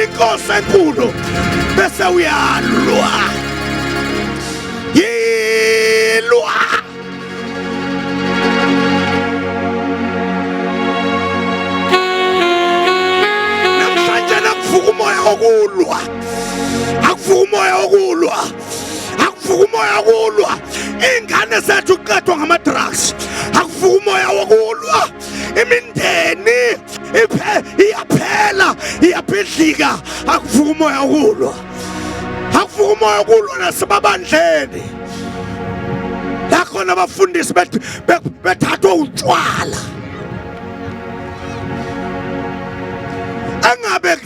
Inkosi enkulu bese uyalwa. Yilwa. Namhlanje nakuvuka umoya wokulwa. Akuvuka umoya wokulwa. Akuvuka umoya wokulwa. Ingane zethu kuqedwa ngama drugs. Akuvuka umoya wokulwa. Imindeni iyaphela, iyabhidlika. Akuvuka umoya wokulwa. Akuvuka umoya wokulwa nasemabandleni. La khona abafundisi bethathwa utshwala. Angabe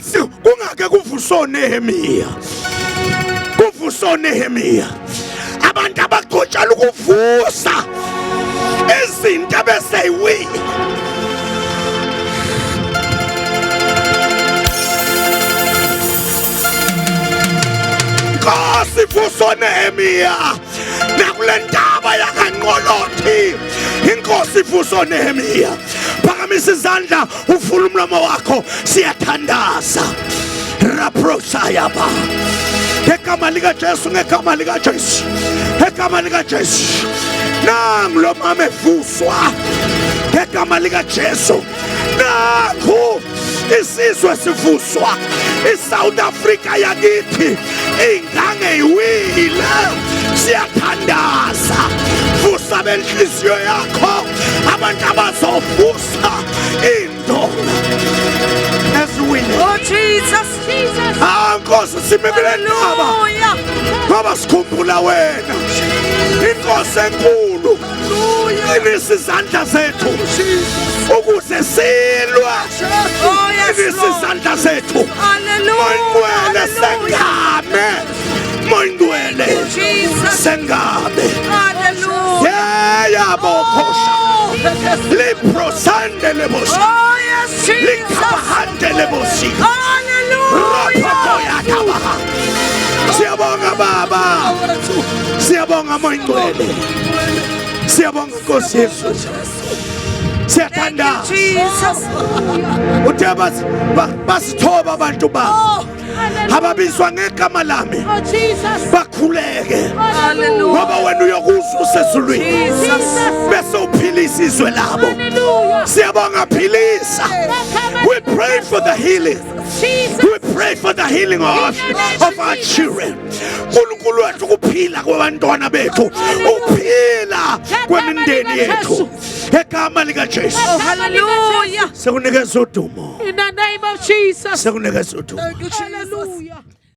kungake kuvuswa oNehemiya. Kuvuswa oNehemiya. Abantu abagcotshela ukuvusa izinto ebeseyiwile. Nkosi vusa oNehemiya nakule ntaba yakanqolothi. Inkosi vusa oNehemiya. Phakamisa izandla uvula umlomo wakho, siyathandaza. Raprosayaba. Ngegama likaJesu, ngegama likaJesu, ngegama likaJesu. Nangu lo mama evuswa ngegama likaJesu. Nakhu isizwe sivuswa, iSouth Africa yakithi ingange iwile. Siyathandaza, vusa benhliziyo yakho, abantu abazovusa indonga eziwile. Oh Jesus, Jesus. Ah Nkosi, sime kule ndaba Hallelujah. ngoba sikhumbula wena, inkosi enkulu. Qinisa izandla zethu ukuze silwe. Oh yes, Qinisa Lord. izandla zethu. Hallelujah. Moyingcwele Hallelujah. sengame, Moyingcwele Jesus. sengame. Hallelujah. Yeyabokhosha Oh, liprosande lebosi oh yes, Jesus. likhabahande lebosika Hallelujah. raphokoyatabaha. Siyabonga Baba, siyabonga Moyingcwele, siyabonga Nkosi Yesu. Thank Siyathandaza. you, Jesus. Uthe basithoba abantu babo ababizwa ngegama lami, Oh Jesus. bakhuleke, Hallelujah. ngoba wena uyokuzwa usezulwini Jesus. bese uphilisa izwe labo. Hallelujah. Siyabonga, philisa. We pray for the healing. Jesus. We pray for the healing of our children. Nkulunkulu wethu, ukuphila kwabantwana bethu, ukuphila kwemindeni yethu, egama likaJesu. Oh, hallelujah. Sekunikeza udumo, In the name of Jesus. sekunikeza udumo. Thank you, Jesus. Hallelujah.